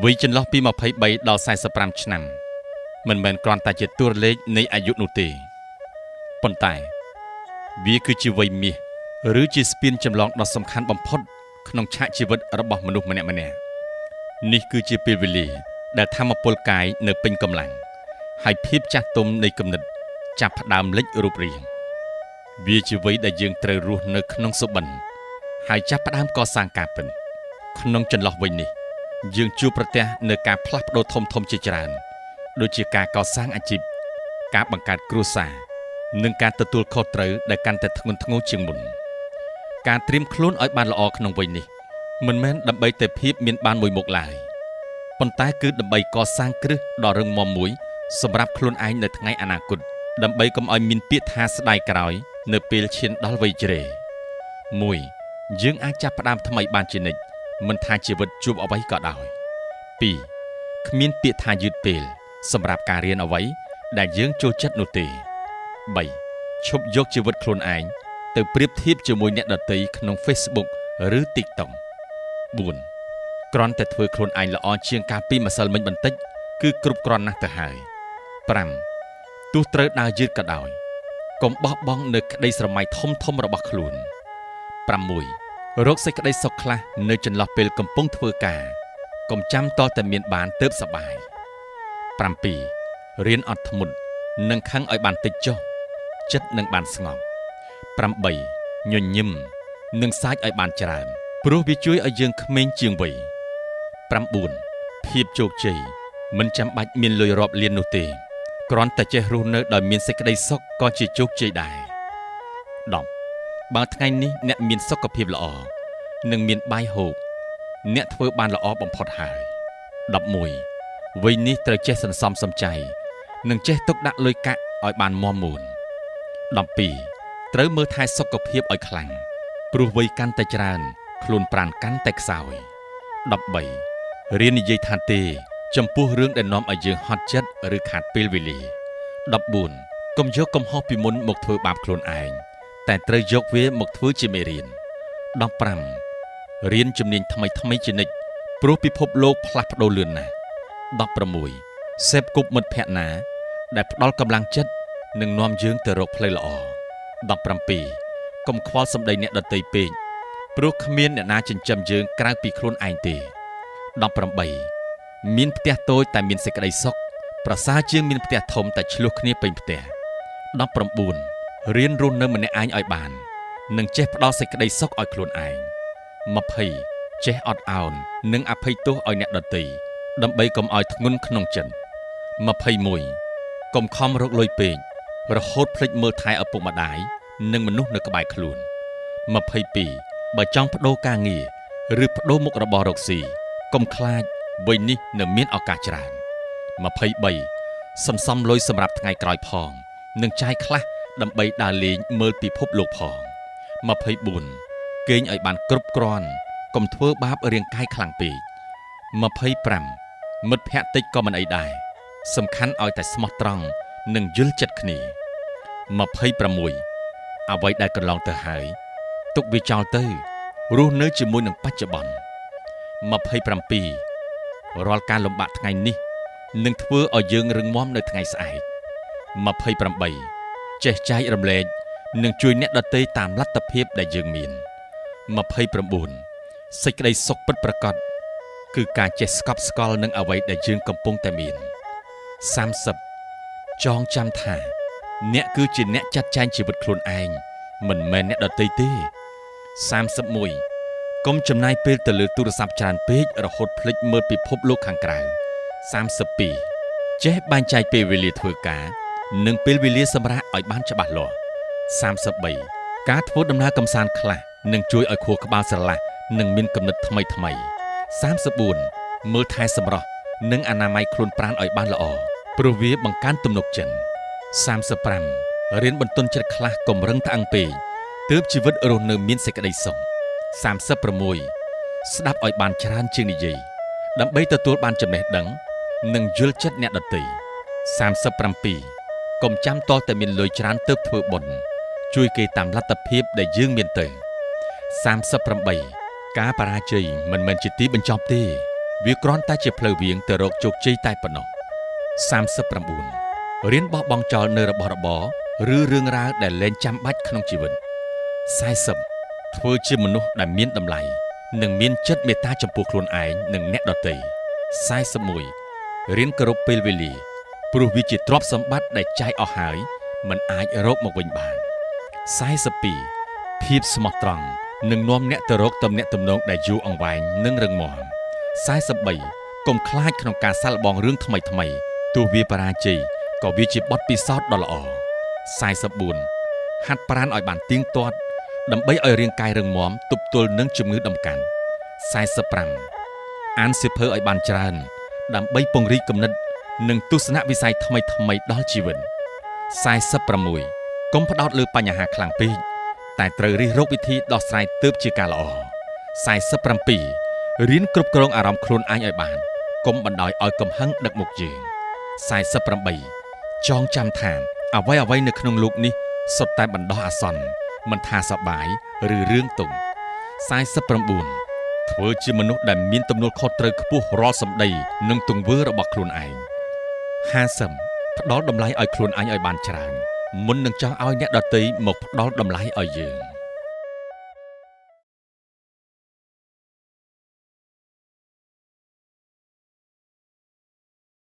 វ័យចន្លោះពី23ដល់45ឆ្នាំមិនមែនគ្រាន់តែជាតួលេខនៃអាយុនោះទេប៉ុន្តែវាគឺជាវ័យមាសឬជាស្ពានចម្លងដ៏សំខាន់បំផុតក្នុងឆាកជីវិតរបស់មនុស្សម្នាក់ៗនេះគឺជាពេលវេលាដែលធម្មពលកាយនៅពេញកម្លាំងហើយភាពចាស់ទុំនៃគំនិតចាប់ផ្ដើមលេចរូបរាងវាជាវ័យដែលយើងត្រូវរស់នៅក្នុងសុបិនហើយចាប់ផ្ដើមកសាងការពិតក្នុងចន្លោះវ័យនេះយើងជួបប្រទះនៅការផ្លាស់ប្ដូរធំៗជាច្រើនដូចជាការកសាងអាជីពការបង្កើតគ្រួសារនិងការទទួលខុសត្រូវដែលកាន់តែធ្ងន់ធ្ងរជាងមុនការត្រៀមខ្លួនឲ្យបានល្អក្នុងវ័យនេះមិនមែនដើម្បីតែភាពមានបានមួយមុខឡើយប៉ុន្តែគឺដើម្បីកសាងគ្រឹះដ៏រឹងមាំមួយសម្រាប់ខ្លួនឯងនៅថ្ងៃអនាគតដើម្បីកុំឲ្យមានពាក្យថាស្ដាយក្រោយនៅពេលឈានដល់វ័យជ្រេ1យើងអាចចាប់ផ្ដើមថ្មីបានជានិច្ចមិនថាជីវិតជួបអ្វីក៏ដោយ2គ្មានពាក្យថាយឺតពេលសម្រាប់ការរៀនអ្វីដែលយើងចូលចិត្តនោះទេ3ឈប់យកជីវិតខ្លួនឯងទៅប្រៀបធៀបជាមួយអ្នកដទៃក្នុង Facebook ឬ TikTok 4គ្រាន់តែធ្វើខ្លួនឯងល្អជាងកាលពីម្សិលមិញបន្តិចគឺគ្រប់គ្រាន់ណាស់ទៅហើយ5ទោះត្រូវដើរយឺតក៏ដោយកុំបោះបង់នៅក្តីស្រមៃធំៗរបស់ខ្លួន6រកសេចក្តីសុខខ្លះនៅចន្លោះពេលកំពុងធ្វើការកុំចាំតតែមានបានទើបសប្បាយ7រៀនអត់ធ្មត់និងខឹងឲ្យបានតិចចុះចិត្តនឹងបានស្ងប់8ញញឹមនិងសាចឲ្យបានច្រើនព្រោះវាជួយឲ្យយើងក្មេងជាងវ័យ9ភាពជោគជ័យមិនចាំបាច់មានលុយរាប់លាននោះទេគ្រាន់តែចេះរស់នៅដោយមានសេចក្តីសុខក៏ជាជោគជ័យដែរ10បើថ្ងៃនេះអ្នកមានសុខភាពល្អនិងមានបាយហូបអ្នកធ្វើបានល្អបំផុតហើយ11វ័យនេះត្រូវចេះសន្សំសំចៃនិងចេះទុកដាក់លុយកាក់ឲ្យបានមាំមួន12ត្រូវមើលថែសុខភាពឲ្យខ្លាំងព្រោះវ័យកាន់តែច្រើនខ្លួនប្រាណកាន់តែខ្សោយ13រៀននិយាយថាទេចំពោះរឿងដែលនាំឲ្យយើងហត់ចិត្តឬខាតពេលវេលា14កុំយកកំហុសពីមុនមកធ្វើបាបខ្លួនឯងតែត្រូវយកវាមកធ្វើជាមេរៀន15រៀនជំនាញថ្មីៗជានិច្ចព្រោះពិភពលោកផ្លាស់ប្ដូរលឿនណាស់16សេពគប់មិត្តភក្តិណាដែលផ្ដល់កម្លាំងចិត្តនិងនាំយើងទៅរកផ្លូវល្អ17កុំខ្វល់សម្ដីអ្នកដទៃពេកព្រោះគ្មានអ្នកណាចិញ្ចឹមយើងក្រៅពីខ្លួនឯងទេ18មានផ្ទះតូចតែមានសេចក្តីសុខប្រសើរជាងមានផ្ទះធំតែឆ្លោះគ្នាពេញផ្ទះ19រៀនរស់នៅម្នាក់ឯងឲ្យបាននិងចេះផ្ដល់សេចក្តីសុខឲ្យខ្លួនឯង20ចេះអត់ឱននិងអភ័យទោសឲ្យអ្នកដទៃដើម្បីកុំឲ្យធ្ងន់ក្នុងចិត្ត21កុំខំរកលុយពេករហូតភ្លេចមើលថែឪពុកម្ដាយនិងមនុស្សនៅក្បែរខ្លួន22បើចង់ប្ដូរការងារឬប្ដូរមុខរបររកស៊ីកុំខ្លាចវ័យនេះនៅមានឱកាសច្រើន23សន្សំលុយសម្រាប់ថ្ងៃក្រោយផងនិងចាយខ្លះដើម្បីដើរលេងមើលពិភពលោកផង24គេងឲ្យបានគ្រប់គ្រាន់កុំធ្វើបាបរាងកាយខ្លាំងពេក25មិត្តភក្តិតិចក៏មិនអីដែរសំខាន់ឲ្យតែស្មោះត្រង់និងយល់ចិត្តគ្នា26អ្វីដែលកន្លងទៅហើយទុកវាចោលទៅរស់នៅជាមួយនឹងបច្ចុប្បន្ន27រាល់ការលំបាកថ្ងៃនេះនឹងធ្វើឲ្យយើងរឹងមាំនៅថ្ងៃស្អែក28ចេះចែករំលែកនិងជួយអ្នកដទៃតាមលទ្ធភាពដែលយើងមាន29សេចក្តីសុខពិតប្រាកដគឺការចេះស្កប់ស្កល់នឹងអ្វីដែលយើងកំពុងតែមាន30ចងចាំថាអ្នកគឺជាអ្នកចាត់ចែងជីវិតខ្លួនឯងមិនមែនអ្នកដទៃទេ31កុំចំណាយពេលទៅលើទូរស័ព្ទច្រើនពេករហូតភ្លេចមើលពិភពលោកខាងក្រៅ32ចេះបែងចែកពេលវេលាធ្វើការនិងពេលវេលាសម្រាកឲ្យបានច្បាស់លាស់33ការធ្វើដំណើរកម្សាន្តខ្លះនឹងជួយឲ្យខួរក្បាលស្រឡះនិងមានគំនិតថ្មីថ្មី34មើលថែសម្រស់និងអនាម័យខ្លួនប្រាណឲ្យបានល្អព្រោះវាបង្កើនទំនុកចិត្ត35រៀនបន្ទន់ចិត្តខ្លះកុំរឹងត្អឹងពេកទើបជីវិតរស់នៅមានសេចក្តីសុខ36ស្ដាប់ឲ្យបានច្រើនជាងនិយាយដើម្បីទទួលបានចំណេះដឹងនិងយល់ចិត្តអ្នកដទៃ37កុំចាំតតែមានលុយច្រើនទើបធ្វើបុណ្យជួយគេតាមលទ្ធភាពដែលយើងមានទៅ38ការបរាជ័យមិនមែនជាទីបញ្ចប់ទេ វាគ្រាន់តែជាផ្លូវវាងទៅរកជោគជ័យតែប៉ុណ្ណោះ39រៀនបោះបង់ចោលនៅរបស់របរឬរឿងរ៉ាវដែលលែងចាំបាច់ក្នុងជីវិត40ធ្វើជាមនុស្សដែលមានតម្លៃនិងមានចិត្តមេត្តាចំពោះខ្លួនឯងនិងអ្នកដទៃ41រៀនគោរពពេលវេលាព្រោះវាជាទ្រព្យសម្បត្តិដែលចាយអស់ហើយមិនអាចរកមកវិញបាន42ភាពស្មោះត្រង់នឹងនាំអ្នកទៅរកទំនាក់ទំនងដែលយូរអង្វែងនិងរឹងមាំ43កុំខ្លាចក្នុងការសាកល្បងរឿងថ្មីៗទោះវាបរាជ័យក៏វាជាបទពិសោធន៍ដ៏ល្អ44ហាត់ប្រាណឲ្យបានទៀងទាត់ដើម្បីឲ្យរាងកាយរឹងមាំទប់ទល់នឹងជំងឺតម្កាំង45អានសៀវភៅឲ្យបានច្រើនដើម្បីពង្រីកគំនិតនិងទស្សនវិស័យថ្មីៗដល់ជីវិត46កុំផ្ដោតលើបញ្ហាខ្លាំងពេកតែត្រូវរិះរកវិធីដោះស្រាយទើបជាការល្អ47រៀនគ្រប់គ្រងអារម្មណ៍ខ្លួនឯងឲ្យបានកុំបណ្ដោយឲ្យកំហឹងដឹកមុខយើង48ចងចាំថាអ្វីៗនៅក្នុងលោកនេះសុទ្ធតែបណ្ដោះអាសន្នមិនថាសប្បាយឬរឿងទុំ49ធ្វើជាមនុស្សដែលមានទំនួលខុសត្រូវខ្ពស់រាល់សម្ដីនិងទង្វើរបស់ខ្លួនឯង50ផ្ដល់តម្លៃឲ្យខ្លួនឯងឲ្យបានច្រើនមុននឹងចង់ឲ្យអ្នកដទៃមកផ្ដល់តម្លៃឲ្យយើង។